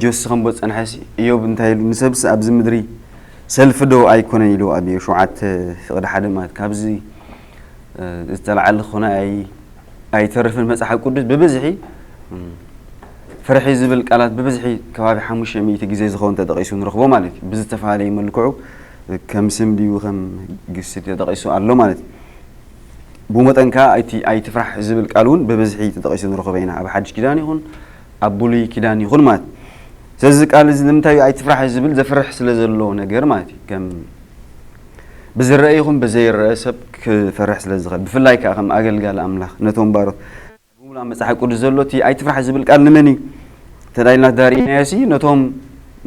ጆሲ ከምቦ ጸንሐሲ እዮብ እንታይ ኢሉ ንሰብስ ኣብዚ ምድሪ ሰልፊ ዶ ኣይኮነን ኢሉ ኣብ ሸውዓተ ፍቕዲ ሓደ ማለት ካብዚ ዝተላዓለ ክኾነ ኣይተርፍን። መፅሓፍ ቅዱስ ብብዝሒ ፍርሒ ዝብል ቃላት ብብዝሒ ከባቢ ሓሙሽተ ሚእቲ ግዜ ዝኸውን ተጠቒሱ ንረኽቦ ማለት እዩ። ብዝተፈላለየ መልክዑ ከም ስም ድዩ ከም ግሲ ተጠቒሱ ኣሎ ማለት እዩ። ብመጠን ከዓ ኣይትፍራሕ ዝብል ቃል እውን ብብዝሒ ተጠቒሱ ንረኽቦ ኢና ኣብ ሓድሽ ኪዳን ይኹን ኣብ ብሉይ ኪዳን ይኹን ማለት እዩ። ስለዚ ቃል እዚ ንምንታይ እዩ ኣይትፍራሕ ዝብል ዘፍርሕ ስለ ዘሎ ነገር ማለት እዩ። ከም ብዝረአ ይኹን ብዘይረአ ሰብ ክፈርሕ ስለ ዝኽእል ብፍላይ ከዓ ከም ኣገልጋሊ ኣምላኽ ነቶም ባሮት ብሙሉእ መፅሓፍ ቅዱስ ዘሎ እቲ ኣይትፍራሕ ዝብል ቃል ንመን እዩ ተዳይልና ዳርኢናዮ ሲ ነቶም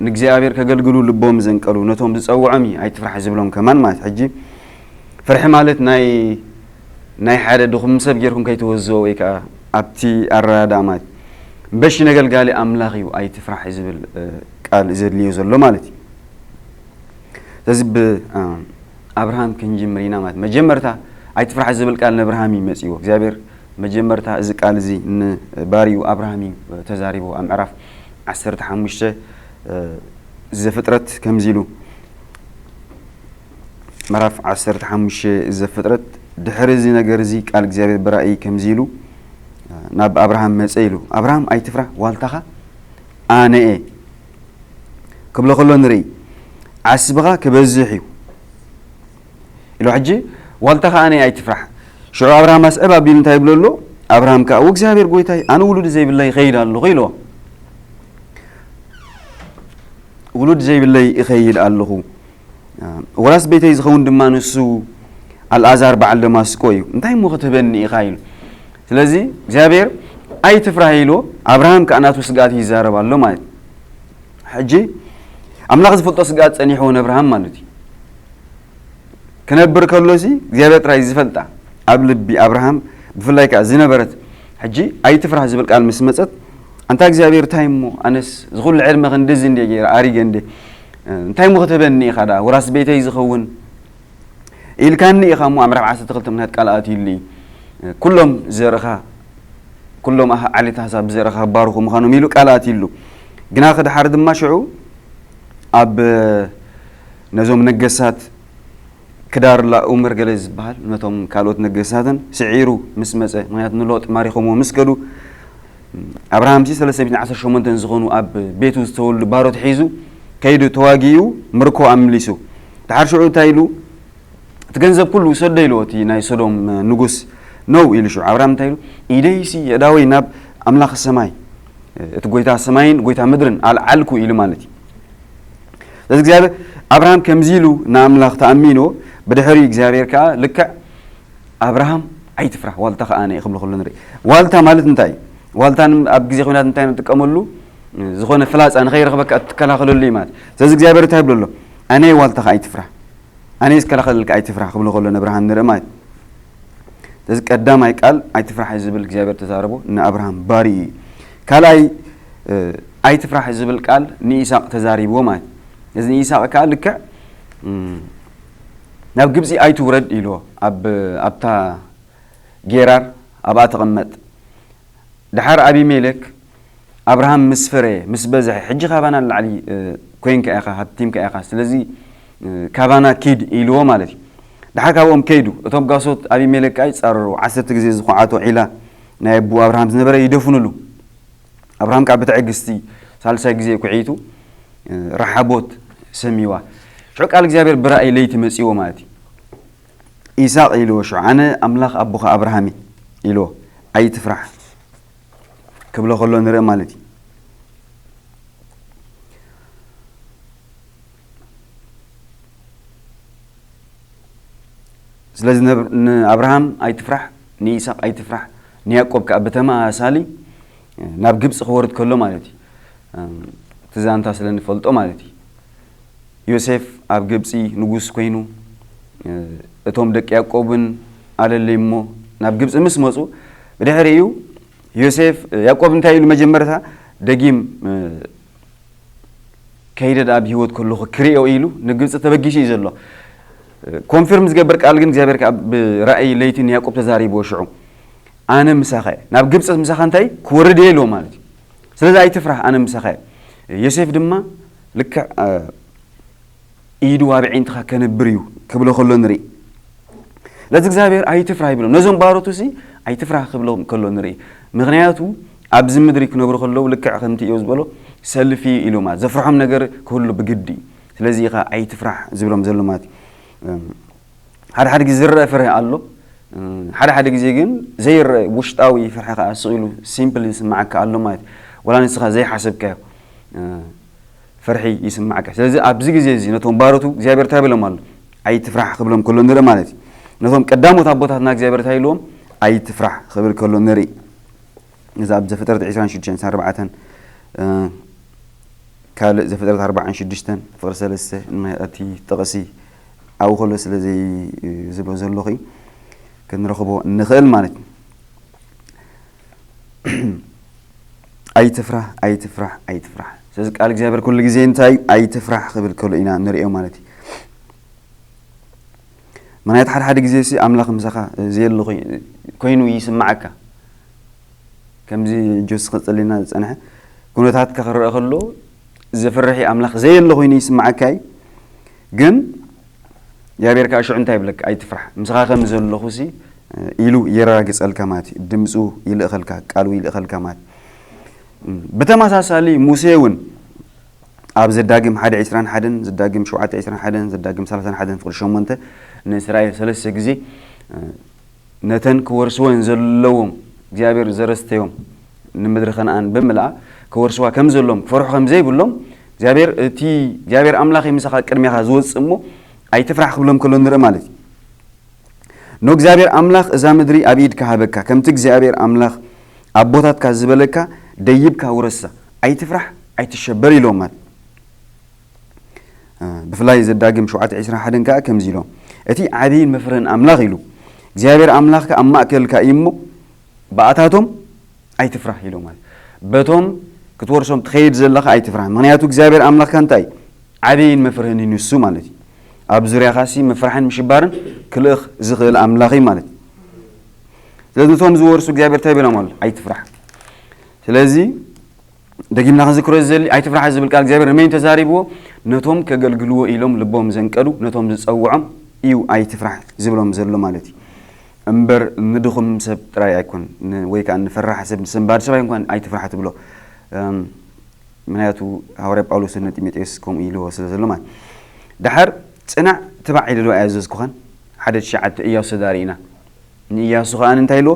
ንእግዚኣብሔር ከገልግሉ ልቦም ዘንቀሉ ነቶም ዝፀውዖም እዩ ኣይትፍራሕ ዝብሎም ከማን ማለት ሕጂ ፍርሒ ማለት ናይ ናይ ሓደ ድኹም ሰብ ጌርኩም ከይትወዝዎ ወይ ከዓ ኣብቲ ኣረዳድኣ ማለት በሺ ነገልጋሊ ኣምላኽ እዩ ኣይትፍራሕ ዝብል ቃል ዘድልዮ ዘሎ ማለት እዩ። ስለዚ ብኣብርሃም ክንጅምር ኢና ማለት መጀመርታ ኣይትፍራሕ ዝብል ቃል ንኣብርሃም እዩ መፅዎ እግዚኣብሔር መጀመርታ እዚ ቃል እዚ ንባሪኡ ኣብርሃም እዩ ተዛሪቦ ኣብ ምዕራፍ ዓሰርተ ሓሙሽተ ዘፍጥረት ከምዚ ኢሉ ምዕራፍ ዓሰርተ ሓሙሽተ ዘፍጥረት ድሕሪ እዚ ነገር እዚ ቃል እግዚኣብሔር ብራእይ ከምዚ ኢሉ ናብ ኣብርሃም መፀ ኢሉ ኣብርሃም ኣይትፍራ ዋልታኻ ኣነ እየ ክብሎ ከሎ ንርኢ ዓስብኻ ክበዝሕ እዩ ኢሉ ሕጂ ዋልታኻ ኣነ ኣይትፍራሕ ሽዑ ኣብርሃም ኣስዕብ ኣቢሉ እንታይ ይብሎ ኣሎ ኣብርሃም ከዓ እግዚኣብሔር ጎይታይ ኣነ ውሉድ ዘይብለይ ይኸይድ ኣለኹ ኢልዎ ውሉድ ዘይብለይ ይኸይድ ኣለኹ ወራስ ቤተይ ዝኸውን ድማ ንሱ ኣልኣዛር በዓል ደማስቆ እዩ እንታይ እሞ ክትህበኒ ኢኻ ኢሉ ስለዚ እግዚኣብሔር ኣይትፍራህ ኢልዎ ኣብርሃም ከዓ ናቱ ስግኣት ይዛረብ ኣሎ ማለት ሕጂ ኣምላኽ ዝፈልጦ ስግኣት ጸኒሕዎ ንኣብርሃም ማለት እዩ ክነብር ከሎሲ እግዚኣብሔር ጥራይ ዝፈልጣ ኣብ ልቢ ኣብርሃም ብፍላይ ከዓ ዝነበረት ሕጂ ኣይትፍራህ ዝብል ቃል ምስ መፀት ኣንታ እግዚኣብሔር እንታይ እሞ ኣነስ ዝኩሉ ዕድመ ክንድዚ እንደ ገይረ ኣሪገ እንደ እንታይ እሞ ክትህበኒ ኢኻ ደኣ ወራስ ቤተይ ዝኸውን ኢልካኒ ኢኻ እሞ ኣብ ምዕራፍ ዓሰርተ ክልተ ምክንያት ቃል ኣትዩሉ እዩ ኩሎም ዘርእኻ ኩሎም ዓሌት ኣህዛብ ብዘርእኻ ክባርኹ ምዃኖም ኢሉ ቃል ኣትዩሉ ግና ክድሓር ድማ ሽዑ ኣብ ነዞም ነገሳት ክዳር ላኡመር ገለ ዝበሃል ነቶም ካልኦት ነገስታትን ስዒሩ ምስ መፀ ምክንያቱ ንሎጥ ማሪኾምዎ ምስ ከዱ ኣብርሃምሲ ሰለስተ ሚእትን ዓሰርተ ሸሞንተን ዝኾኑ ኣብ ቤቱ ዝተወልዱ ባሮት ሒዙ ከይዱ ተዋጊኡ ምርኮ ኣምሊሱ ድሓር ሽዑ እንታይ ኢሉ እቲ ገንዘብ ኩሉ ውሰዶ ኢልዎ እቲ ናይ ሶዶም ንጉስ ነው ኢሉ ሽዑ ኣብርሃም እንታይ ኢሉ ኢደይሲ የእዳወይ ናብ ኣምላኽ ሰማይ እቲ ጎይታ ሰማይን ጎይታ ምድርን ኣልዓልኩ ኢሉ ማለት እዩ ስለዚ እግዚኣብሔር ኣብርሃም ከምዚ ኢሉ ንኣምላኽ ተኣሚንዎ ብድሕሪ እግዚኣብሔር ከዓ ልክዕ ኣብርሃም ኣይትፍራህ ዋልታ ከዓ ኣነ ክብሎ ከሎ ንርኢ ዋልታ ማለት እንታይ ዋልታ ኣብ ግዜ ኩናት እንታይ ንጥቀመሉ ዝኾነ ፍላፃ ንኸይረኽበካ እትከላኸለሉ እዩ ማለት ስለዚ እግዚኣብሔር እንታይ ይብሎ ኣሎ ኣነ ዋልታ ከዓ ኣይትፍራህ ኣነ ዝከላኸለልካ ኣይትፍራህ ክብሎ ከሎ ንኣብርሃም ንርኢ ማለት እዚ ቀዳማይ ቃል ኣይትፍራሕ ዝብል እግዚኣብሔር ተዛረቦ ንኣብርሃም ባሪ እዩ ካልኣይ ኣይትፍራሕ ዝብል ቃል ንኢሳቅ ተዛሪብዎ ማለት እዚ ንኢሳቅ ከዓ ልክዕ ናብ ግብፂ ኣይትውረድ ኢልዎ ኣብታ ጌራር ኣብኣ ተቐመጥ ድሓር ኣቢሜሌክ ኣብርሃም ምስ ፈረየ ምስ በዝሐ ሕጂ ካባና ንላዕሊ ኮይንካ ኢኻ ሃብቲምካ ኢኻ ስለዚ ካባና ኪድ ኢልዎ ማለት እዩ ድሓር ካብኦም ከይዱ እቶም ጋሶት ኣቢሜሌክ ከዓ ይፃረሩ ዓሰርተ ግዜ ዝኹዓቶ ዒላ ናይ ኣቡ ኣብርሃም ዝነበረ ይደፍኑሉ ኣብርሃም ከዓ ብትዕግስቲ ሳልሳይ ግዜ ኩዒቱ ረሓቦት ሰሚዋ ሽዑ ቃል እግዚኣብሔር ብራእይ ለይቲ መፂዎ ማለት እዩ ኢሳቅ ኢልዎ ሽዑ ኣነ ኣምላኽ ኣቦኻ ኣብርሃም ኢልዎ ኣይትፍራሕ ክብሎ ከሎ ንርኢ ማለት እዩ ስለዚ ንኣብርሃም ኣይትፍራሕ ንኢሳቅ ኣይትፍራሕ ንያቆብ ከዓ ብተመሳሳሊ ናብ ግብፂ ክወርድ ከሎ ማለት እዩ እቲ ዛንታ ስለ ንፈልጦ ማለት እዩ ዮሴፍ ኣብ ግብፂ ንጉስ ኮይኑ እቶም ደቂ ያቆብን ኣለለይ እሞ ናብ ግብፂ ምስ መፁ ብድሕሪኡ ዮሴፍ ያቆብ እንታይ ኢሉ መጀመርታ ደጊም ከይደ ኣብ ህይወት ከለኹ ክርእዮ ኢሉ ንግብፂ ተበጊሱ እዩ ዘሎ ኮንፊርም ዝገብር ቃል ግን እግዚኣብሔር ከዓ ብራእይ ለይቲ ንያቆብ ተዛሪብዎ ሽዑ ኣነ ምሳኸ ናብ ግብፂ ምሳኻ እንታይ ክወርድ እየ ኢልዎ ማለት እዩ ስለዚ ኣይትፍራህ ኣነ ምሳኸ ዮሴፍ ድማ ልክዕ ኢዱ ኣብ ዒንትኻ ከንብር እዩ ክብሎ ከሎ ንርኢ። ለዚ እግዚኣብሔር ኣይትፍራህ ይብሎም። ነዞም ባሮቱ ሲ ኣይትፍራህ ክብሎም ከሎ ንርኢ። ምኽንያቱ ኣብዚ ምድሪ ክነብሩ ከለዉ ልክዕ ከምቲ እዮብ ዝበሎ ሰልፊ ኢሉ ማለት ዘፍርሖም ነገር ክህሉ ብግዲ እዩ። ስለዚ ኢኻ ኣይትፍራህ ዝብሎም ዘሎ ማለት እዩ። ሓደ ሓደ ግዜ ዝረአ ፍርሒ ኣሎ። ሓደ ሓደ ግዜ ግን ዘይረአ ውሽጣዊ ፍርሒ ከዓ ስቕ ኢሉ ሲምፕል ዝስምዓካ ኣሎ ማለት እዩ። ወላ ንስኻ ዘይሓሰብካዮ ፍርሒ ይስምዓካ። ስለዚ ኣብዚ ግዜ እዚ ነቶም ባሮቱ እግዚኣብሔር እንታይ ብሎም ኣሎ? ኣይትፍራሕ ክብሎም ከሎ ንርኢ ማለት እዩ። ነቶም ቀዳሞት ኣቦታትና እግዚኣብሔር እንታይ ኢልዎም? ኣይትፍራሕ ክብል ከሎ ንርኢ። እዚ ኣብ ዘፍጥረት ዕስራን ሽዱሽተን ኣርባዕተን ካልእ ዘፍጥረት ኣርባዓን ሽዱሽተን ፍቕሪ ሰለስተ እቲ ጥቕሲ ኣብኡ ከሎ ስለ ዘይዝቦ ዘለኹ ክንረኽቦ ንኽእል ማለት እዩ። ኣይትፍራህ ኣይትፍራህ ኣይትፍራህ። ስለዚ ቃል እግዚኣብሔር ኩሉ ግዜ እንታይ እዩ? ኣይትፍራህ ክብል ከሎ ኢና ንሪኦ ማለት እዩ። ምክንያቱ ሓደ ሓደ ግዜ ሲ ኣምላኽ ምሳኻ ዘየለ ኮይኑ ይስምዓካ። ከምዚ ጆስ ክጽልና ዝጸንሐ ኩነታትካ ክረአ ከሎ ዘፍርሒ ኣምላኽ ዘየለ ኮይኑ ይስምዓካ እዩ። ግን እግዚኣብሔር ከዓ ሽዑ እንታይ ይብለካ? ኣይትፍራሕ፣ ምሳኻ ከም ዘለኹ ሲ ኢሉ የረጋግጸልካ ማለት እዩ። ድምፁ ይልእኸልካ፣ ቃሉ ይልእኸልካ ማለት እዩ። ብተመሳሳሊ ሙሴ እውን ኣብ ዘዳግም ሓደ ዕስራን ሓደን፣ ዘዳግም ሸውዓተ ዕስራን ሓደን፣ ዘዳግም ሰላሳን ሓደን ፍቕዲ ሸሞንተ ንእስራኤል ሰለስተ ግዜ ነተን ክወርስወን ዘለዎም እግዚኣብሔር ዘረስተዮም ንምድሪ ከነኣን ብምልኣ ክወርስዋ ከም ዘለዎም ክፈርሑ ከም ዘይብሎም እግዚኣብሔር እቲ እግዚኣብሔር ኣምላኽ ምሳኻ ቅድሚኻ ዝወፅእ እሞ ኣይትፍራሕ ክብሎም ከሎ ንርኢ ማለት እዩ። ኖ እግዚኣብሔር ኣምላኽ እዛ ምድሪ ኣብ ኢድካ ሃበካ፣ ከምቲ እግዚኣብሔር ኣምላኽ ኣቦታትካ ዝበለካ ደይብካ ውረሳ፣ ኣይትፍራሕ ኣይትሸበር ኢሎም ማለት። ብፍላይ ዘዳግም ሸውዓተ ዕስራን ሓደን ከዓ ከምዚ ኢሎም፣ እቲ ዓብይን መፍርህን ኣምላኽ ኢሉ እግዚኣብሔር ኣምላኽካ ኣብ ማእከልካ እዩ እሞ ብኣታቶም ኣይትፍራህ ኢሎም ማለት። በቶም ክትወርሶም ትኸይድ ዘለኻ ኣይትፍራህ፣ ምክንያቱ እግዚኣብሔር ኣምላኽካ እንታይ ዓብይን መፍርህን እዩ ንሱ ማለት እዩ። ኣብ ዙርያኻ ሲ ምፍራሕን ምሽባርን ክልእኽ ዝኽእል ኣምላኽ እዩ ማለት እዩ። ስለዚ ነቶም ዝወርሱ እግዚኣብሔር እንታይ ይብሎም ኣሎ? ኣይትፍራሕ። ስለዚ ደጊምና ክንዝክሮ ዝደሊ ኣይትፍራሕ ዝብል ቃል እግዚኣብሔር ንመን ተዛሪብዎ? ነቶም ከገልግልዎ ኢሎም ልቦም ዘንቀዱ ነቶም ዝጸውዖም እዩ ኣይትፍራሕ ዝብሎም ዘሎ ማለት እዩ። እምበር ንድኹም ሰብ ጥራይ ኣይኮን ወይ ከዓ ንፈራሕ ሰብ ንሰንባድ ሰብ ኣይኮን ኣይትፍራሕ ትብሎ። ምክንያቱ ሃዋርያ ጳውሎስ ንጢሞቴዎስ ከምኡ ኢልዎ ስለ ዘሎ ማለት። ደሓር ጽናዕ ትባዕ ኢሉ ዶ ኣያዘዝኩኸን? ሓደ ትሽዓተ እያሱ ተዳሪእና ንእያሱ ከዓ እንታይ ኢልዎ?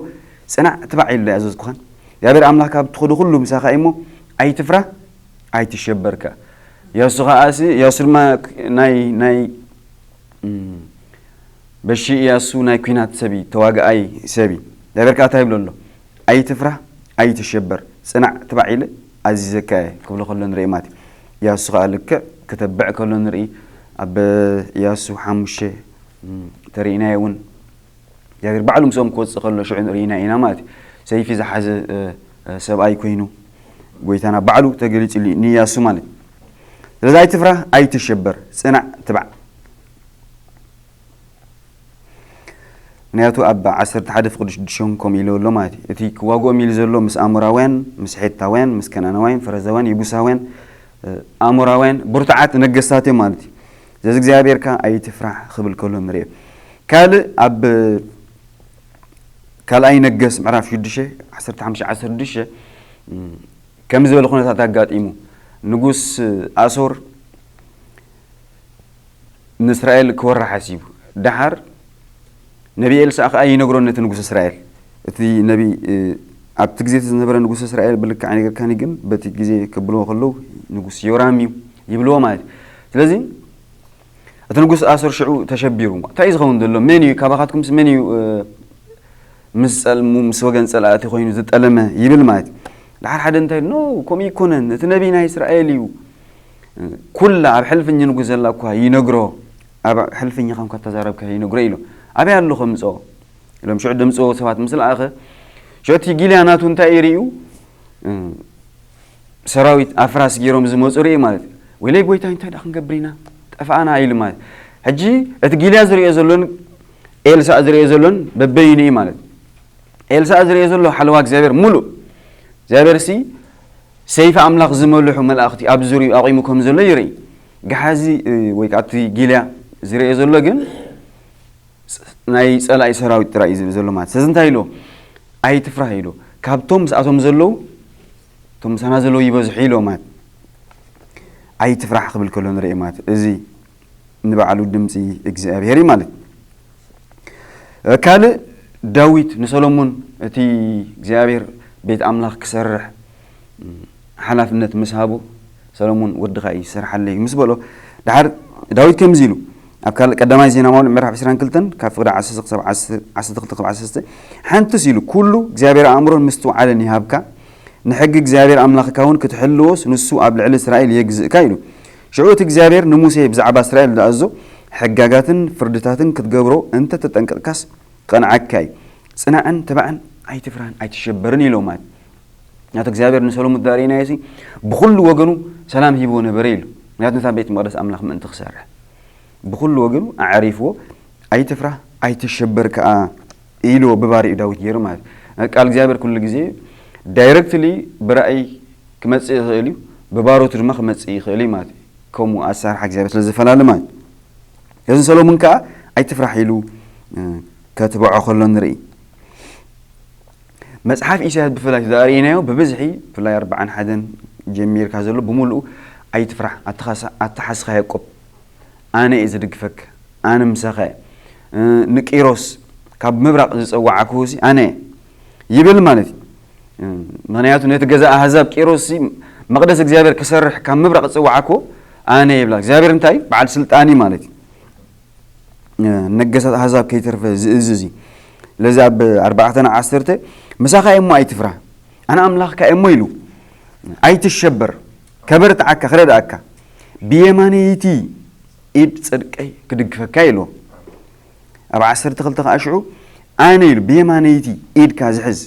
ጽናዕ ትባዕ ኢሉ ዶ ኣያዘዝኩኸን? እግዚኣብሔር ኣምላኽ ካብ ትኸዱ ኩሉ ምሳኻ እሞ ኣይትፍራ ኣይትሸበርካ። እያሱ ከዓ እያሱ ድማ ናይ ናይ በሺ እያሱ ናይ ኲናት ሰብ እዩ፣ ተዋጋኣይ ሰብ እዩ። እግዚኣብሔር ከዓ እንታይ ይብሎ ኣሎ? ኣይትፍራህ ኣይትሸበር፣ ጽናዕ ትባዕ ኢለ ኣዚዘካ እየ ክብሎ ከሎ ንርኢ ማለት እዩ። እያሱ ከዓ ልክዕ ክተብዕ ከሎ ንርኢ። ኣብ እያሱ ሓሙሽተ ተርእናዮ እውን እግዚኣብሔር ባዕሉ ምስኦም ክወፅእ ከሎ ሽዑ ንርኢና ኢና ማለት እዩ። ሰይፊ ዝሓዘ ሰብኣይ ኮይኑ ጎይታና ባዕሉ ተገሊፅሉ ንእያሱ ማለት እዩ። ስለዚ ኣይትፍራህ ኣይትሸበር፣ ጽናዕ ትባዕ። ምክንያቱ ኣብ ዓሰርተ ሓደ ፍቕዲ ሽዱሽተ ከምኡ ኢሉ ኣሎ ማለት እዩ። እቲ ክዋግኦም ኢሉ ዘሎ ምስ ኣሞራውያን፣ ምስ ሔታውያን፣ ምስ ከነኣናውያን፣ ፈረዛውያን፣ የቡሳውያን፣ ኣሞራውያን ብርቱዓት ነገስታት እዮም ማለት እዩ። ስለዚ እግዚኣብሔር ከኣ ኣይትፍራሕ ክብል ከሎ ንሪኦ። ካልእ ኣብ ካልኣይ ነገስ ምዕራፍ ሽዱሽተ ዓሰርተ ሓሙሽተ ዓሰርተ ሽዱሽተ ከም ዝበለ ኩነታት ኣጋጢሙ ንጉስ ኣሶር ንእስራኤል ክወርር ሓሲቡ። ደሓር ነቢ ኤልሳዕ ከኣ ይነግሮ ነቲ ንጉስ እስራኤል። እቲ ነቢ ኣብቲ ግዜ ዝነበረ ንጉስ እስራኤል ብልክዕ ኣይነገርካኒ፣ ግን በቲ ግዜ ክብልዎ ከለዉ ንጉስ ዮራም እዩ ይብልዎ ማለት እዩ። ስለዚ እቲ ንጉስ ኣሶር ሽዑ ተሸቢሩ፣ እንታይ እዩ ዝኸውን ዘሎ? መን እዩ ካባኻትኩምስ መን እዩ ምስ ጸልሙ ምስ ወገን ጸላእቲ ኮይኑ ዝጠለመ ይብል ማለት እዩ። ደሓር ሓደ እንታይ ኖ ከምኡ ይኮነን፣ እቲ ነቢ ናይ እስራኤል እዩ፣ ኩላ ኣብ ሕልፍኝ ንጉስ ዘላ እኳ ይነግሮ፣ ኣብ ሕልፍኝኻ እንኳ ተዛረብካ ይነግሮ ኢሉ ኣበይ ኣሎ ከምፅኦ ኢሎም ሽዑ ድምፅዎ ሰባት ምስ ለኣኸ ሽዑ እቲ ጊልያ ናቱ እንታይ እዩ ርእዩ? ሰራዊት ኣፍራስ ገይሮም ዝመፁ ርኢ ማለት እዩ። ወይለይ ጎይታ እንታይ ደኣ ክንገብር ኢና ጠፋኣና ኢሉ ማለት ሕጂ እቲ ጊልያ ዝሪኦ ዘሎን ኤልሳእ ዝሪኦ ዘሎን በበይኑ እዩ ማለት ኤልሳእ ዝሪኦ ዘሎ ሓለዋ እግዚኣብሔር ሙሉእ እግዚኣብሔር ሲ ሰይፊ ኣምላኽ ዝመልሑ መላእኽቲ ኣብ ዙርዩ ኣቑሙ ከም ዘሎ ይርኢ። ገሓዚ ወይ ከዓ እቲ ጊልያ ዝርእዮ ዘሎ ግን ናይ ጸላኢ ሰራዊት ጥራይ እዩ ዝብል ዘሎ ማለት። ስለዚ እንታይ ኢሎ? ኣይትፍራህ ኢሎ። ካብቶም ምስኣቶም ዘለዉ እቶም ምሳና ዘለዉ ይበዝሑ ኢሎ ማለት። ኣይትፍራህ ክብል ከሎ ንርኢ ማለት እዚ ንባዕሉ ድምፂ እግዚኣብሔር እዩ ማለት። ካልእ ዳዊት ንሰሎሞን እቲ እግዚኣብሔር ቤት ኣምላኽ ክሰርሕ ሓላፍነት ምስ ሃቦ ሰሎሞን ወድኻ እዩ ዝሰርሓለይ ምስ በሎ ድሓር ዳዊት ከምዚ ኢሉ ኣብ ካልእ ቀዳማይ ዜና ማውልዕ ምዕራፍ ዕስራን ክልተን ካብ ፍቕዲ ዓሰርተ ክሳብ ዓሰርተ ክልተ ክሳብ ዓሰርተ ሓንትስ ኢሉ ኩሉ እግዚኣብሔር ኣእምሮን ምስትውዓልን ይሃብካ ንሕጊ እግዚኣብሔር ኣምላኽካ እውን ክትሕልዎስ ንሱ ኣብ ልዕሊ እስራኤል የግዝእካ ኢሉ። ሽዑ እቲ እግዚኣብሔር ንሙሴ ብዛዕባ እስራኤል ዝኣዞ ሕጋጋትን ፍርድታትን ክትገብሮ እንተ ተጠንቀቕካስ ክቐንዓካ እዩ። ጽናዕን ትባዕን ኣይትፍራህን ኣይትሸበርን ኢሎ ማለት ናቲ እግዚኣብሔር ንሰሎሙን ዳርኢናዮ ሲ ብኹሉ ወገኑ ሰላም ሂብዎ ነበረ ኢሉ። ምክንያቱ ነታ ቤት መቅደስ ኣምላኽ ምእንቲ ክሰርሕ ብኹሉ ወገኑ ኣዕሪፍዎ ኣይትፍራህ ኣይትሸበር ከኣ ኢልዎ ብባሪኡ ዳዊት ገይሩ ማለት እዩ። ቃል እግዚኣብሔር ኩሉ ግዜ ዳይረክትሊ ብራእይ ክመጽእ ይኽእል እዩ፣ ብባሮቱ ድማ ክመጽእ ይኽእል እዩ ማለት እዩ። ከምኡ ኣሰራርሓ እግዚኣብሔር ስለ ዝፈላለ ማለት እዩ። እዚ ሰሎሙን ከኣ ኣይትፍራሕ ኢሉ እ፣ ከትብዖ ከሎ ንርኢ። መጽሓፍ ኢሳያስ ብፍላይ ተዳርእናዮ ብብዝሒ ብፍላይ ኣርባዓን ሓደን ጀሚርካ ዘሎ ብምሉኡ ኣይትፍራሕ ኣተኻሳ- ኣተሓስኻ ያዕቆብ ኣነ እየ ዝድግፈካ ኣነ ምሳኻ እየ እ፣ ንቂሮስ ካብ ምብራቕ ዝጸዋዓክዎ ሲ ኣነ እየ ይብል ማለት እዩ እ፣ ምኽንያቱ ነቲ ገዛ ኣህዛብ ቂሮስ ሲ መቕደስ እግዚኣብሔር ክሰርሕ ካብ ምብራቕ ዝጸዋዓክዎ ኣነ እየ ይብላ እግዚኣብሔር እንታይ በዓል ስልጣን እዩ ማለት እዩ ነገሳት ኣህዛብ ከይተርፈ ዝእዝዝ እዩ። ስለዚ ኣብ ኣርባዕተን ዓሰርተ ምሳኻ እየ እሞ ኣይትፍራ፣ ኣነ ኣምላኽካ እየ እሞ ኢሉ ኣይትሸበር፣ ከበርትዓካ ክረድኣካ ብየማነይቲ ኢድ ጽድቀይ ክድግፈካ ኢልዎ። ኣብ ዓሰርተ ክልተ ከዓ ሽዑ ኣነ ኢሉ ብየማነይቲ ኢድካ ዝሕዝ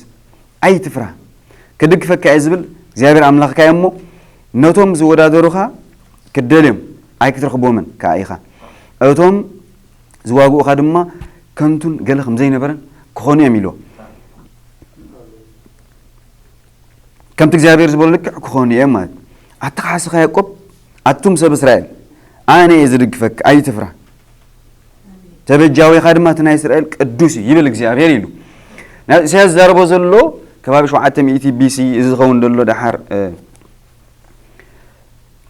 ኣይትፍራ፣ ክድግፈካ እየ ዝብል እግዚኣብሔር ኣምላኽካ እየ እሞ ነቶም ዝወዳደሩኻ ክትደልዮም ኣይክትረኽቦምን ከዓ ኢኻ፣ እቶም ዝዋግኡኻ ድማ ከንቱን ገለ ከም ዘይነበረን ክኾኑ እዮም ኢልዎ። ከምቲ እግዚኣብሔር ዝበሎ ልክዕ ክኾኑ እዮም ማለት እዩ። ኣተኻሕስኻ ያዕቆብ ኣቱም ሰብ እስራኤል ኣነ እየ ዝድግፈካ ኣይትፍራ፣ ተበጃዊኻ ድማ እቲ ናይ እስራኤል ቅዱስ እዩ ይብል እግዚኣብሔር ኢሉ። ናብ ኢሳያስ ዝዛረቦ ዘሎ ከባቢ ሸውዓተ ሚእቲ ቢሲ እዚ ዝኸውን ዘሎ ደሓር እ፣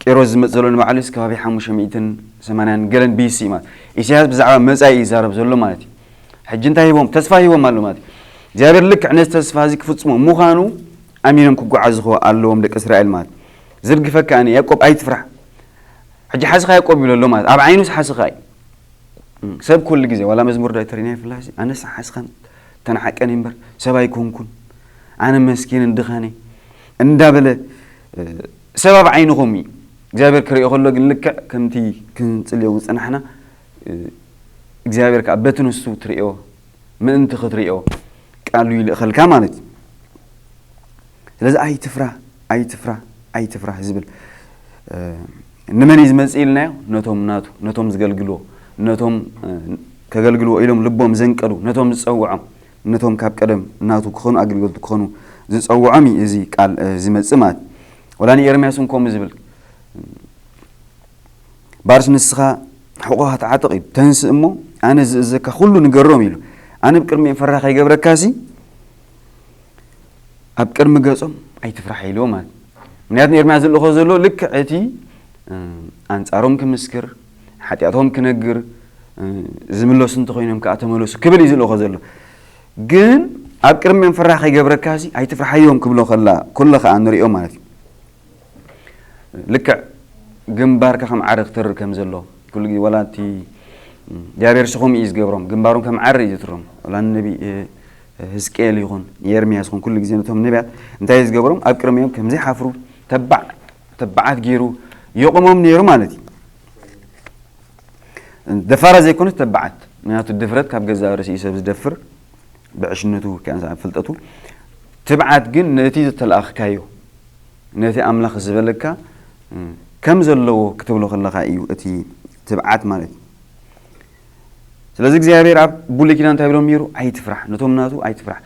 ቂሮስ ዝመጽእ ዘሎ ንባዕሉስ ከባቢ ሓሙሽተ ሚእትን ሰማንያን ገለን ቢሲ ማለት ኢሳያስ ብዛዕባ መጻኢ ይዛረብ ዘሎ ማለት እዩ። ሕጂ እንታይ ሂቦም ተስፋ ሂቦም ኣሎ ማለት እዩ። እግዚኣብሔር ልክዕ ነዚ ተስፋ እዚ ክፍጽሞ ምዃኑ ኣሚኖም ክጓዓዙ ኣለዎም ደቂ እስራኤል ማለት ዝርግፈካ ኣነ ያዕቆብ ኣይትፍራሕ ሕጂ ሓስኻ ያዕቆብ ይብሎ ኣሎ ማለት ኣብ ዓይኑስ ሓስኻ እዩ። ሰብ ኩሉ ግዜ ዋላ መዝሙር ዳዊት ተሪና ይፍላሲ ኣነስ ሓስኻን ተናሓቀን እምበር ሰብ ኣይኮንኩን ኣነ መስኪንን ድኻነ እንዳበለ ሰብ ኣብ ዓይንኹም እዩ እግዚኣብሔር ክሪኦ ከሎ ግን ልክዕ ከምቲ ክንጽልዮ ዝጽናሕና እግዚኣብሔር ከዓ በቲ ንሱ ትሪኦ ምእንቲ ክትሪኦ ቃሉ ይልእኸልካ ማለት እዩ። ስለዚ ኣይትፍራ ኣይትፍራ ኣይትፍራ ዝብል እ፣ ንመን እዩ ዝመፅእ ኢልናዮ? ነቶም ናቱ ነቶም ዝገልግልዎ ነቶም እ፣ ከገልግልዎ ኢሎም ልቦም ዘንቀዱ ነቶም ዝፀውዖም ነቶም ካብ ቀደም ናቱ ክኾኑ ኣገልገልቱ ክኾኑ ዝፀውዖም እዩ እዚ ቃል እ፣ ዝመፅእ ማለት እዩ። ወላ ንኤርምያስ እውን ከምኡ ዝብል ባርስ ንስኻ ሕቆኻ ተዓጠቕ እዩ ተንስእ እሞ ኣነ ዝእዘካ ኩሉ ንገሮም ኢሉ ኣነ ብቅድሚኦም ፈራህ ከይገብረካሲ ኣብ ቅድሚ ገጾም ኣይትፍራሕ ኢልዎ ማለት ምክንያቱ ንኤርምያስ ዝልእኾ ዘሎ ልክዕ እቲ ኣንጻሮም ክምስክር ሓጢኣቶም ክነግር ዝምለሱ እንተኮይኖም ከዓ ተመለሱ ክብል እዩ ዝልእኾ ዘሎ ግን ኣብ ቅድሚኦም ፈራህ ከይገብረካሲ ኣይትፍርሓዮም ክብሎ ከላ ኩሎ ከዓ ንሪኦ ማለት እዩ ልክዕ ግንባርካ ከም ዓረ ክተርር ከም ዘሎ ኩሉ ግዜ ዋላ እቲ እግዚኣብሔር ስኹም እዩ ዝገብሮም ግንባሮም ከም ዓረ እዩ ዝትሮም ዋላ ነቢ ህዝቅኤል ይኹን የርምያስ ይኹን ኩሉ ግዜ ነቶም ነቢያት እንታይ እዩ ዝገብሮም ኣብ ቅድሚኦም ከም ዘይሓፍሩ ተባዕ ተባዓት ገይሩ የቑሞም ነይሩ ማለት እዩ ደፋራ ዘይኮነስ ተባዓት ምክንያቱ ድፍረት ካብ ገዛእ ርእሲ እዩ ሰብ ዝደፍር ብዕሽነቱ ፍልጠቱ ትብዓት ግን ነቲ ዝተላእኽካዮ ነቲ ኣምላኽ ዝበለካ ከም ዘለዎ ክትብሎ ከለኻ እዩ እቲ ትብዓት ማለት እዩ ስለዚ እግዚኣብሔር ኣብ ብሉይ ኪዳን እንታይ ብሎም ነይሩ ኣይትፍራሕ ነቶም ናቱ ኣይትፍራሕ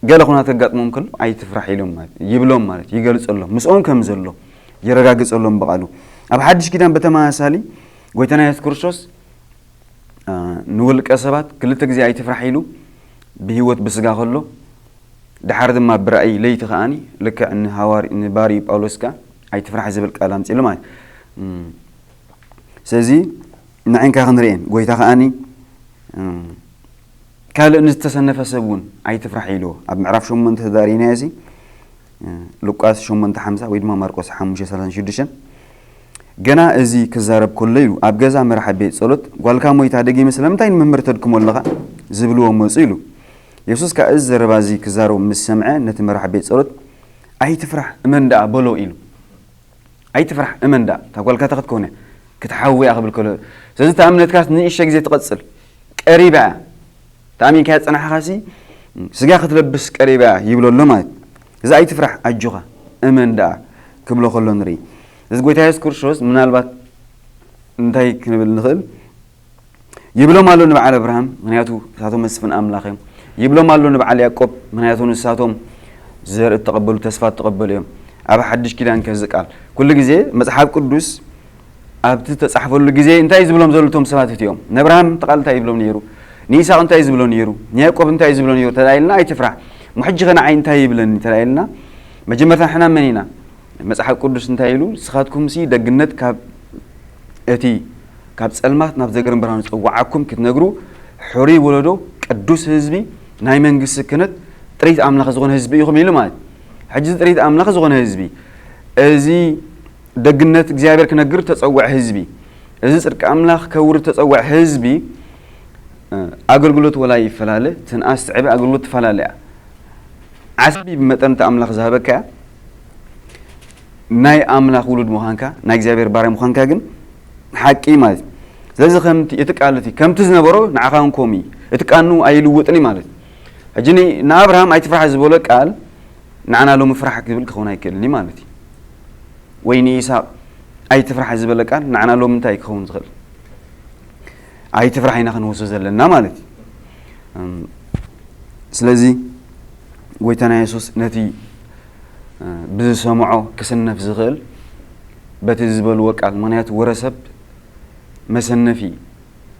ገለ ኩናት ከጋጥሞም ከሎ ኣይትፍራሕ ኢሎም ማለት ይብሎም ማለት ይገልጸሎም ምስኦም ከም ዘሎ የረጋግጸሎም ብቓሉ። ኣብ ሓድሽ ኪዳን በተመሳሳሊ ጎይታና የሱስ ክርስቶስ ንውልቀ ሰባት ክልተ ግዜ ኣይትፍራሕ ኢሉ ብህይወት ብስጋ ከሎ፣ ድሓር ድማ ብራእይ ለይቲ ከኣኒ ልክዕ ንሃዋር ንባርዩ ጳውሎስ ከኣ ኣይትፍራሕ ዝብል ቃል ኣምጺሉ ማለት። ስለዚ ንዕንካ ክንርእየን ጎይታ ከኣኒ ካልእ ንዝተሰነፈ ሰብ እውን ኣይትፍራሕ ኢልዎ። ኣብ ምዕራፍ ሸሞንተ ተዳሪናዮ እዚ ሉቃስ ሸሞንተ ሓምሳ ወይ ድማ ማርቆስ ሓሙሽተ ሰላሳ ሽዱሽተ፣ ገና እዚ ክዛረብ ከሎ ኢሉ ኣብ ገዛ መራሒ ቤት ጸሎት፣ "ጓልካ ሞይታ፣ ደጊመ ስለምንታይ ንመምህር ተድክሞ ኣለኻ?" ዝብልዎ መጹ ኢሉ። የሱስ ከኣ እዚ ዘረባ እዚ ክዛረቡ ምስ ሰምዐ ነቲ መራሒ ቤት ጸሎት፣ "ኣይትፍራሕ፣ እመን ደኣ በሎ" ኢሉ። "ኣይትፍራሕ፣ እመን ደኣ፣ እታ ጓልካ ተኸትከውነ ክትሓዊ እያ" ክብል ከሎ፣ ስለዚ እታ እምነትካስ ንእሽተ ግዜ ትቐጽል፣ ቀሪባ እያ። ተኣሚንካያ ዝጸናሕኻሲ ስጋ ክትለብስ ቀሪባ እያ ይብሎ ኣሎ ማለት እዩ። እዚ "ኣይትፍራሕ፣ ኣጆኻ፣ እመን ደኣ" ክብሎ ከሎ ንርኢ። እዚ ጎይታ የሱስ ክርስቶስ ምናልባት እንታይ ክንብል ንኽእል? ይብሎም ኣሎ ንበዓል ኣብርሃም፣ ምኽንያቱ ንሳቶም መስፍን ኣምላኽ እዮም። ይብሎም ኣሎ ንበዓል ያዕቆብ፣ ምኽንያቱ ንሳቶም ዘርኢ እተቐበሉ፣ ተስፋ እተቐበሉ እዮም። ኣብ ሓድሽ ኪዳን ከዚ ቃል ኩሉ ግዜ መጽሓፍ ቅዱስ ኣብቲ ተጻሕፈሉ ግዜ እንታይ እዩ ዝብሎም ዘሎ እቶም ሰባት እቲኦም? ንኣብርሃም እቲ ቃል እንታይ ይብሎም ነይሩ? ንይስሐቅ እንታይ እዩ ዝብሎ ነይሩ? ንያዕቆብ እንታይ እዩ ዝብሎ ነይሩ? ተላኢልና ኣይትፍራሕ። እሞ ሕጂ ከ ንዓይ እንታይ ይብለኒ? ተላኢልና መጀመርታ ንሕና መን ኢና? መጽሓፍ ቅዱስ እንታይ ኢሉ? "ንስኻትኩምሲ ደግነት ካብ እቲ ካብ ጸልማት ናብ ዘገርም ብርሃን ዝጸዋዓኩም ክትነግሩ ሕሩይ ወለዶ፣ ቅዱስ ህዝቢ፣ ናይ መንግስቲ ክህነት፣ ጥሪት ኣምላኽ ዝኾነ ህዝቢ ኢኹም" ኢሉ ማለት እዩ። ሕጂ እዚ ጥሪት ኣምላኽ ዝኾነ ህዝቢ፣ እዚ ደግነት እግዚኣብሔር ክነግር ተጸውዐ ህዝቢ፣ እዚ ጽድቂ ኣምላኽ ከውርድ ተጸውዐ ህዝቢ፣ እ፣ ኣገልግሎት ወላ ይፈላለ፣ ትንኣስ ትዕበ ኣገልግሎት ትፈላለ እያ። ዓስቢ ብመጠን እቲ ኣምላኽ ዝሃበካ እያ። ናይ ኣምላኽ ውሉድ ምዃንካ፣ ናይ እግዚኣብሔር ባርያ ምዃንካ ግን ሓቂ ማለት እዩ። ስለዚ ከምቲ እቲ ቃል እቲ ከምቲ ዝነበሮ ንዓኻ እውን ከምኡ እዩ። እቲ ቃል ንኡ ኣይልውጥን እዩ ማለት እዩ። ሕጂ ን-፣ ንኣብርሃም "ኣይትፍራሕ" ዝበሎ ቃል ንዓና ሎሚ "ፍራሕ" ክብል ክኸውን ኣይክእልን እዩ ማለት እዩ። ወይ ንይስሐቅ "ኣይትፍራሕ" ዝበለ ቃል ንዓና ሎሚ እንታይ ክኸውን ዝኽእል? "ኣይትፍራሕ" ኢና ክንወስዶ ዘለና ማለት እዩ። እም፣ ስለዚ ጎይታና የሱስ ነቲ፣ እ፣ ብዝሰምዖ ክስነፍ ዝኽእል በቲ ዝበልዎ ቃል፣ ምኽንያቱ ወረ ሰብ መሰነፊ እዩ።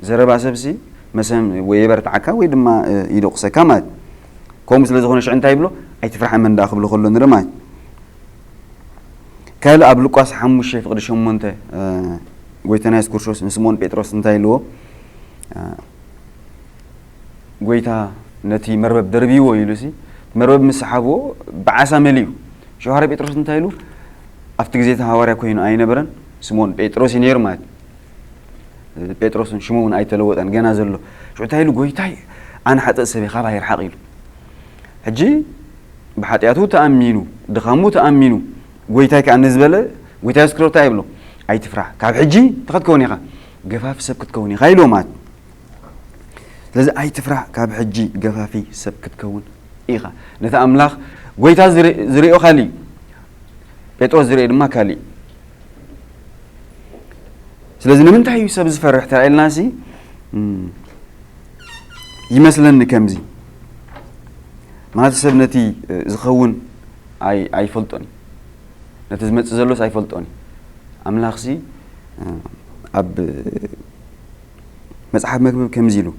ዘረባ ሰብሲ መሰም ወይ የበርትዓካ ወይ ድማ፣ እ፣ ይደቁሰካ ማለት እዩ። ከምኡ ስለ ዝኾነ ሽዑ እንታይ ይብሎ? "ኣይትፍራሕ፣ እመን ደኣ" ክብሎ ከሎ ንርኢ ማለት እዩ። ካልእ ኣብ ሉቃስ ሓሙሽተ ፍቕዲ ሸሞንተ፣ እ፣ ጎይታና የሱስ ክርስቶስ ንስምኦን ጴጥሮስ እንታይ ኢልዎ? እ፣ ጎይታ ነቲ መርበብ ደርብይዎ ኢሉሲ፣ መርበብ ምስ ሰሓብዎ ብዓሳ መሊኡ። ሽዑ ሃዋርያ ጴጥሮስ እንታይ ኢሉ? ኣብቲ ግዜ እቲ ሃዋርያ ኮይኑ ኣይነበረን፣ ስምኦን ጴጥሮስ እዩ ነይሩ ማለት እዩ። ጴጥሮስን ሽሙ እውን ኣይተለወጠን፣ ገና ዘሎ። ሽዑ እንታይ ኢሉ? "ጎይታይ፣ ኣነ ሓጥእ ሰብ እየ፣ ካባይ ርሓቕ" ኢሉ። ሕጂ ብሓጢኣቱ ተኣሚኑ፣ ድኻሙ ተኣሚኑ፣ "ጎይታይ" ከኣ ንዝበለ ጎይታ የሱስ ክርስቶስ እንታይ ይብሎ? "ኣይትፍራሕ፣ ካብ ሕጂ እንታይ ክትከውን ኢኻ? ገፋፊ ሰብ ክትከውን ኢኻ" ኢልዎ ማለት እዩ። ስለዚ "ኣይትፍራሕ፣ ካብ ሕጂ ገፋፊ ሰብ ክትከውን ኢኻ።" ነቲ ኣምላኽ ጎይታ ዝሪ-፣ ዝሪኦ ካልእ እዩ፣ ጴጥሮስ ዝሪኦ ድማ ካልእ እዩ። ስለዚ ንምንታይ እዩ ሰብ ዝፈርሕ ተባሂልናሲ፣ እም፣ ይመስለኒ ከምዚ፣ ማለት ሰብ ነቲ፣ እ፣ ዝኸውን ኣይ-፣ ኣይፈልጦን እዩ። ነቲ ዝመጽእ ዘሎስ ኣይፈልጦን እዩ። ኣምላኽሲ፣ እ፣ ኣብ መጽሓፍ መክብብ ከምዚ ኢሉ፣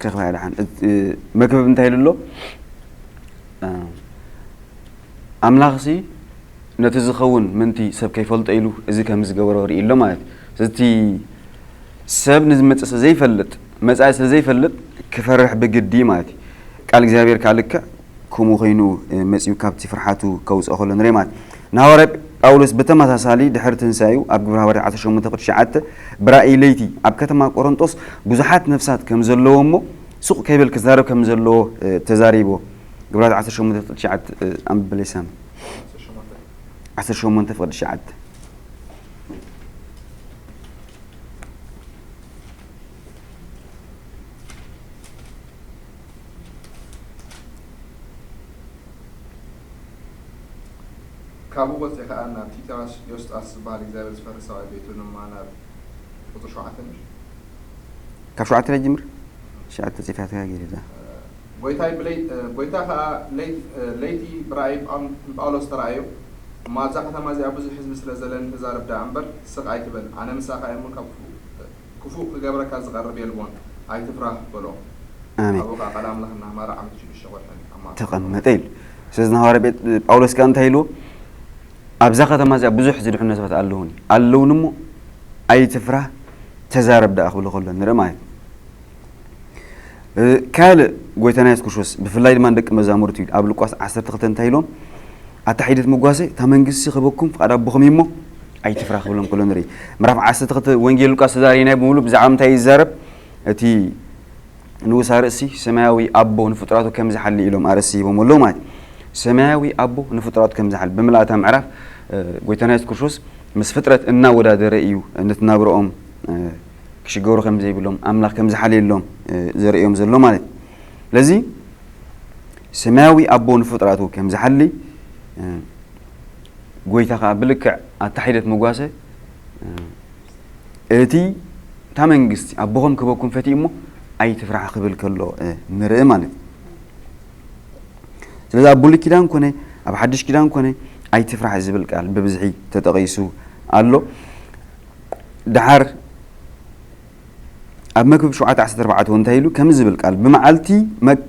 ከኽፋ ድሓን፣ እ፣ መክብብ እንታይ ኢሉ ኣሎ? እ፣ ኣምላኽሲ ነቲ ዝኸውን ምእንቲ ሰብ ከይፈልጦ ኢሉ እዚ ከም ዝገበሮ ርኢ ኣሎ ማለት እዩ። ስለዚ እቲ ሰብ ንዝመጽእ ስለ ዘይፈልጥ፣ መጻኢ ስለ ዘይፈልጥ ክፈርሕ ብግዲ ማለት እዩ። ቃል እግዚኣብሔር ከኣ ልክዕ ከምኡ ኮይኑ፣ እ፣ መጺኡ ካብቲ ፍርሓቱ ከውጽኦ ከሎ ንርኢ ማለት እዩ። ንሃዋርያ ጳውሎስ ብተመሳሳሊ ድሕሪ ትንሳኤኡ ኣብ ግብረ ሃዋርያት ዓሰርተ ሸሞንተ ፍቕዲ ትሽዓተ ብራእይ ለይቲ ኣብ ከተማ ቆሮንጦስ ብዙሓት ነፍሳት ከም ዘለዎ እሞ ሱቕ ከይብል ክዛረብ ከም ዘለዎ፣ እ፣ ተዛሪብዎ። ግብረ ሃዋርያት ዓሰርተ ሸሞንተ ፍቕዲ ትሽዓተ፣ እ፣ ኣንብበለይ ሳሚ። ዓሰርተ ሸሞንተ ፍቕዲ ትሽዓተ። ካብኡ ወፂእ ከዓ ናብ ቲታስ ዮስጣስ ዝበሃል እግዚኣብሔር ዝፈርህ ሰብኣይ ቤቱ ድማ ናብ ቁፅሪ ሸውዓተ ምሽ ካብ ሸውዓተ ላይ ጅምር ሸውዓተ ተፂፋ ተጋጊረ እዛ ጎይታይ ብለይ ጎይታ ከዓ ለይቲ ብራእይ ንጳውሎስ ተራእዩ። እሞ ኣብዛ ከተማ እዚኣ ብዙሕ ህዝቢ ስለ ዘለኒ ተዛረብ ደኣ እምበር ስቕ ኣይትበል፣ ኣነ ምሳኻ እየ እሞ ካብ ክፉእ ክፉእ ክገብረካ ዝቐርብ የልቦን፣ ኣይትፍራህ በሎ። ኣሜን ኣብኡ ከዓ ቃል ኣምላኽ እናማረ ዓመት ሽዱሽተ ወርሒ ኣብ ማእከል ተቐመጠ ኢሉ። ስለዚ ንሃዋርያ ጴጥ- ጳውሎስ ከኣ እንታይ ኢልዎ? ኣብዛ ከተማ እዚኣ ብዙሕ ዝድሕኑ ሰባት ኣለዉኒ ኣለዉኒ እሞ ኣይትፍራህ ተዛረብ ደኣ ክብሎ ከሎ ንርኢ ማለት እዩ። ካልእ ጎይታና የሱስ ክርስቶስ ብፍላይ ድማ ንደቂ መዛሙርቱ ኢሉ ኣብ ሉቃስ ዓሰርተ ክልተ እንታይ ኢሎም? ኣታ ሒደት መጓሰ እታ መንግስቲ ክበኩም ፍቓድ ኣቦኹም እዩ እሞ ኣይትፍራ ክብሎም ከሎ ንርኢ። ምዕራፍ ዓሰርተ ክልተ ወንጌል ሉቃስ ተዛሪናይ ብምሉእ ብዛዕባ ምንታይ ይዛረብ? እቲ ንኡስ ኣርእሲ ሰማያዊ ኣቦ ንፍጡራቱ ከም ዝሓሊ ኢሎም ኣርእሲ ሂቦም ኣለዉ ማለት እዩ። ሰማያዊ ኣቦ ንፍጡራቱ ከም ዝሓሊ ብምልኣታ ምዕራፍ ጎይታና የሱስ ክርስቶስ ምስ ፍጥረት እናወዳደረ እዩ ነቲ ናብረኦም ክሽገሩ ከም ዘይብሎም ኣምላኽ ከም ዝሓልየሎም ዘርእዮም ዘሎ ማለት እዩ። ስለዚ ሰማያዊ ኣቦ ንፍጡራቱ ከም ዝሓሊ ጎይታ ከዓ ብልክዕ ኣታ ሒደት መጓሰ እቲ እታ መንግስቲ ኣቦኹም ክበኩም ፈትዩ እሞ ኣይትፍራሕ ክብል ከሎ ንርኢ ማለት እዩ። ስለዚ ኣብ ብሉይ ኪዳን ኮነ ኣብ ሓድሽ ኪዳን ኮነ ኣይትፍራሕ ዝብል ቃል ብብዝሒ ተጠቒሱ ኣሎ። ደሓር ኣብ መክብብ ሸውዓተ ዓሰርተ ኣርባዕተ እንታይ ኢሉ ከምዚ ዝብል ቃል ብመዓልቲ መ-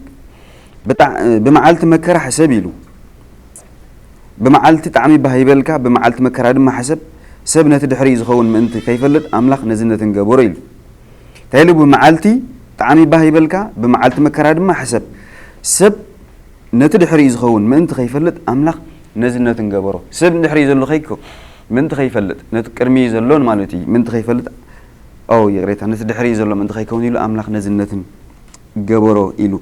ብጣ- ብመዓልቲ መከራ ሕሰብ ኢሉ። ብመዓልቲ ጣዕሚ ባህ ይበልካ፣ ብመዓልቲ መከራ ድማ ሕሰብ። ሰብ ነቲ ድሕሪኡ ዝኸውን ምእንቲ ከይፈልጥ ኣምላኽ ነዚ ነትን ገበሮ ኢሉ። እንታይ ኢሉ? ብመዓልቲ ጣዕሚ ባህ ይበልካ፣ ብመዓልቲ መከራ ድማ ሕሰብ። ሰብ ነቲ ድሕሪኡ ዝኸውን ምእንቲ ከይፈልጥ ኣምላኽ ነዚ ነትን ገበሮ። ሰብ ንድሕሪኡ ዘሎ ከይኮ ምእንቲ ከይፈልጥ ነቲ ቅድሚኡ ዘሎን ማለት እዩ ምእንቲ ከይፈልጥ ኦ ይቕሬታ ነቲ ድሕሪኡ ዘሎ ምእንቲ ከይከውን ኢሉ ኣምላኽ ነዚ ነትን ገበሮ ኢሉ።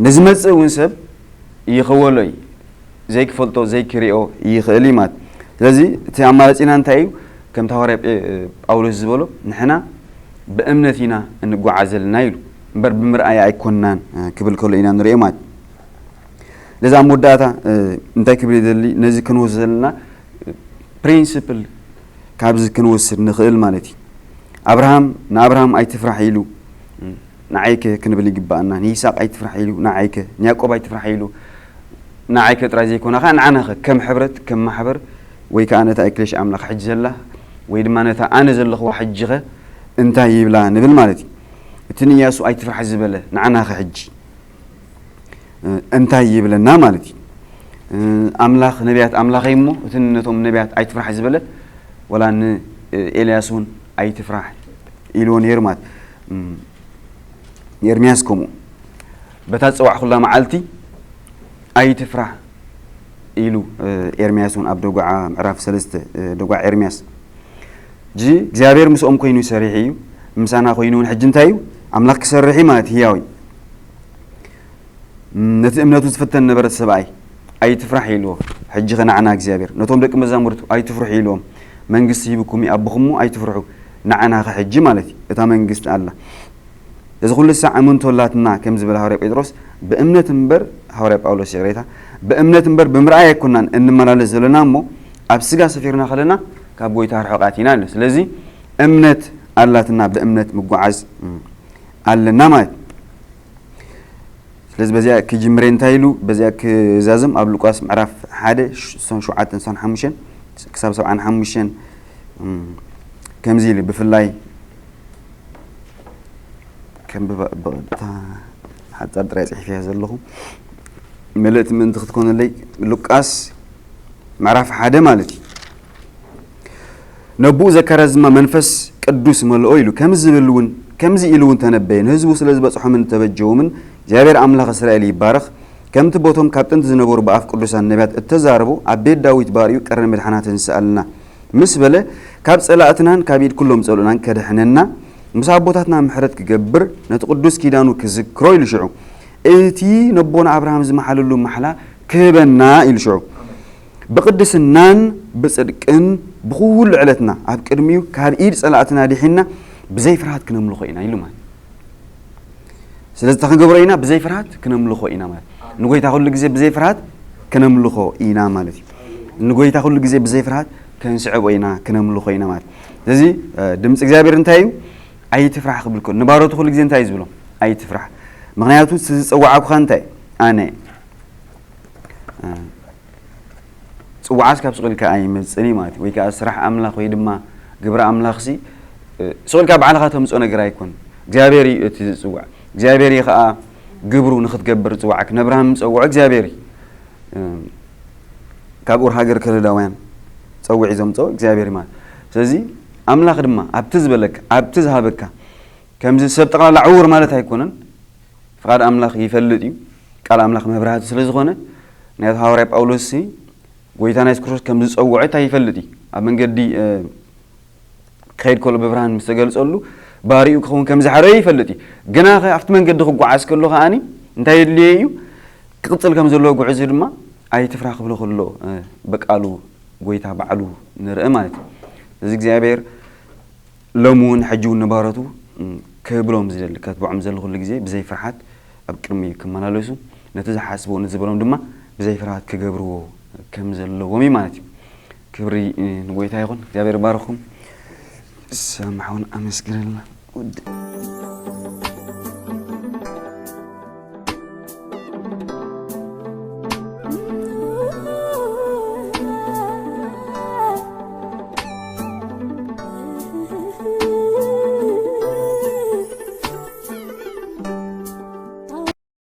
ንዝመጽእ እውን ሰብ ይኸወሎ እዩ። ዘይክፈልጦ ዘይክሪኦ ይኽእል እዩ ማለት። ስለዚ እቲ ኣማራጺና እንታይ እዩ? ከምቲ ሃዋርያ ጳውሎስ ዝበሎ ንሕና ብእምነት ኢና እንጓዓዝ ዘለና ኢሉ እምበር ብምርኣይ ኣይኮንናን ክብል ከሎ ኢና ንሪኦ ማለት። ስለዚ ኣብ መወዳእታ እንታይ ክብል ይደሊ ነዚ ክንወስድ ዘለና ፕሪንስፕል ካብዚ ክንወስድ ንኽእል ማለት እዩ። ኣብርሃም ንኣብርሃም ኣይትፍራሕ ኢሉ ንዓይከ ክንብል ይግባኣና። ንይስቅ ኣይትፍራሕ ኢሉ ንዓይከ፣ ንያዕቆብ ኣይትፍራሕ ኢሉ ንዓይከ ጥራይ ዘይኮነ ከዓ ንዓናኸ ከም ሕብረት ከም ማሕበር ወይ ከዓ ነታ ኤክሌሽ ኣምላኽ ሕጂ ዘላ ወይ ድማ ነታ ኣነ ዘለኽዋ ሕጂኸ እንታይ ይብላ ንብል ማለት እዩ። እቲ ንእያሱ ኣይትፍራሕ ዝበለ ንዓናኸ ሕጂ እንታይ ይብለና ማለት እዩ። ኣምላኽ ነቢያት ኣምላኸይ እሞ እቲ ነቶም ነቢያት ኣይትፍራሕ ዝበለ ወላ ንኤልያስ እውን ኣይትፍራሕ ኢልዎ ነይሩ ማለት ንኤርምያስ ከምኡ በታ ዝፀዋዕኩላ መዓልቲ ኣይትፍራሕ ኢሉ ኤርምያስ እውን ኣብ ደጉዓ ምዕራፍ ሰለስተ ደጉዓ ኤርምያስ ጂ እግዚኣብሔር ምስኦም ኮይኑ ይሰርሕ እዩ ምሳና ኮይኑ እውን ሕጂ እንታይ እዩ ኣምላኽ ክሰርሕ እዩ ማለት ህያው እዩ ነቲ እምነቱ ዝፍተን ነበረ ሰብኣይ ኣይትፍራሕ ኢልዎ ሕጂ ኸ ንዓና እግዚኣብሔር ነቶም ደቂ መዛሙርቱ ኣይትፍርሑ ኢልዎም መንግስቲ ሂብኩም እዩ ኣቦኹም እሞ ኣይትፍርሑ ንዓና ኸ ሕጂ ማለት እዩ እታ መንግስቲ ኣላ እዚ ኩሉ ሳዕ እምንቶ ኣላትና ከም ዝበለ ሃዋርያ ጴጥሮስ ብእምነት እምበር ሃዋርያ ጳውሎስ ይቕሬታ ብእምነት እምበር ብምርኣይ ኣይኮናን እንመላለስ ዘለና እሞ ኣብ ስጋ ሰፊርና ከለና ካብ ጎይታ ርሑቓት ኢና ኣሎ ስለዚ እምነት ኣላትና ብእምነት ምጓዓዝ ኣለና ማለት ስለዚ በዚኣ ክጅምረ እንታይ ኢሉ በዚኣ ክዛዝም ኣብ ሉቃስ ምዕራፍ ሓደ ሶን ሸውዓተ ሶን ሓሙሽተ ክሳብ ሰብዓን ሓሙሽተን ከምዚ ኢሉ ብፍላይ ከም ብታ ሓጻር ጥራይ ጽሒፍያ ዘለኹ መልእቲ ምእንቲ ክትኮነለይ ሉቃስ ምዕራፍ ሓደ ማለት እዩ ነብኡ ዘካርያስ ድማ መንፈስ ቅዱስ መልኦ ኢሉ ከምዚ ዝብል እውን ከምዚ ኢሉ እውን ተነበየ ንህዝቡ ስለ ዝበጽሖምን ተበጀዎምን እግዚኣብሔር ኣምላኽ እስራኤል ይባረኽ ከምቲ ቦቶም ካብ ጥንቲ ዝነበሩ ብኣፍ ቅዱሳን ነቢያት እተዛረቡ ኣብ ቤት ዳዊት ባርዩ ቀርኒ መድሓና ተንስኣልና ምስ በለ ካብ ጸላእትናን ካብ ኢድ ኩሎም ጸልኡናን ከድሕነና ምስ ኣቦታትና ምሕረት ክገብር ነቲ ቅዱስ ኪዳኑ ክዝክሮ ኢሉ ሽዑ እቲ ነቦና ኣብርሃም ዝመሓለሉ ማሕላ ክህበና ኢሉ ሽዑ ብቕድስናን ብጽድቅን ብኹሉ ዕለትና ኣብ ቅድሚኡ ካብ ኢድ ጸላእትና ድሒንና ብዘይ ፍርሃት ክነምልኾ ኢና ኢሉ ማለት ስለዚ እንታይ ክንገብሮ ኢና ብዘይ ፍርሃት ክነምልኾ ኢና ማለት ንጎይታ ኩሉ ግዜ ብዘይ ፍርሃት ክነምልኾ ኢና ማለት እዩ። ንጎይታ ኩሉ ግዜ ብዘይ ፍርሃት ከንስዕቦ ኢና፣ ክነምልኾ ኢና ማለት እዩ። ስለዚ ድምፂ እግዚኣብሔር እንታይ እዩ? ኣይትፍራሕ ክብል ከሎ ንባሮቱ ኩሉ ግዜ እንታይ እዩ ዝብሎም? ኣይትፍራሕ። ምክንያቱ እቲ ዝፀዋዕኩኻ እንታይ? ኣነ። ፅዋዓስ ካብ ስቕ ኢልካ ኣይመፅእን እዩ ማለት እዩ። ወይ ከዓ ስራሕ ኣምላኽ ወይ ድማ ግብሪ ኣምላኽሲ ስቕ ኢልካ ባዕልኻ ተምፅኦ ነገር ኣይኮን። እግዚኣብሔር እዩ እቲ ዝፅዋዕ። እግዚኣብሔር እዩ ከዓ ግብሩ ንክትገብር ዝፅዋዕክ። ነብርሃም ዝፀውዖ እግዚኣብሔር እዩ። ካብ ኡር ሃገር ከለዳውያን ፀውዒ ዘምፅኦ እግዚኣብሔር እዩ ማለት። ስለዚ ኣምላኽ ድማ ኣብቲ ዝበለካ ኣብቲ ዝሃበካ ከምዚ ሰብ ጠቕላላ ዕውር ማለት ኣይኮነን። ፍቓድ ኣምላኽ ይፈልጥ እዩ። ቃል ኣምላኽ መብራህቲ ስለ ዝኾነ ናይ ሃዋርያ ጳውሎስ ሲ ጎይታና የሱስ ክርስቶስ ከም ዝፀውዖ እንታይ ይፈልጥ እዩ? ኣብ መንገዲ ክኸይድ ከሎ ብብርሃን ምስ ተገልጸሉ ባሪኡ ክኸውን ከም ዝሓረዮ ይፈልጥ እዩ። ግና ኣብቲ መንገዲ ክጓዓዝ ከሎ ከዓኒ እንታይ የድልዮ እዩ? ክቕጽል ከም ዘለዎ ጉዕዙ ድማ ኣይትፍራ ክብሎ ከሎ ብቃሉ ጎይታ ባዕሉ ንርኢ ማለት እዩ። እዚ እግዚኣብሔር ሎሚ እውን ሕጂ እውን ንባሮቱ ክብሎም ዝደሊ ከትብዖም ዘሎ ኩሉ ግዜ ብዘይ ፍርሓት ኣብ ቅድሚ ክመላለሱ ነቲ ዝሓስብዎ ንዝበሎም ድማ ብዘይ ፍርሃት ክገብርዎ ከም ዘለዎም እዩ ማለት እዩ። ክብሪ ንጎይታ ይኹን። እግዚኣብሔር ባርኹም። ሰማዕውን ኣመስግነልና።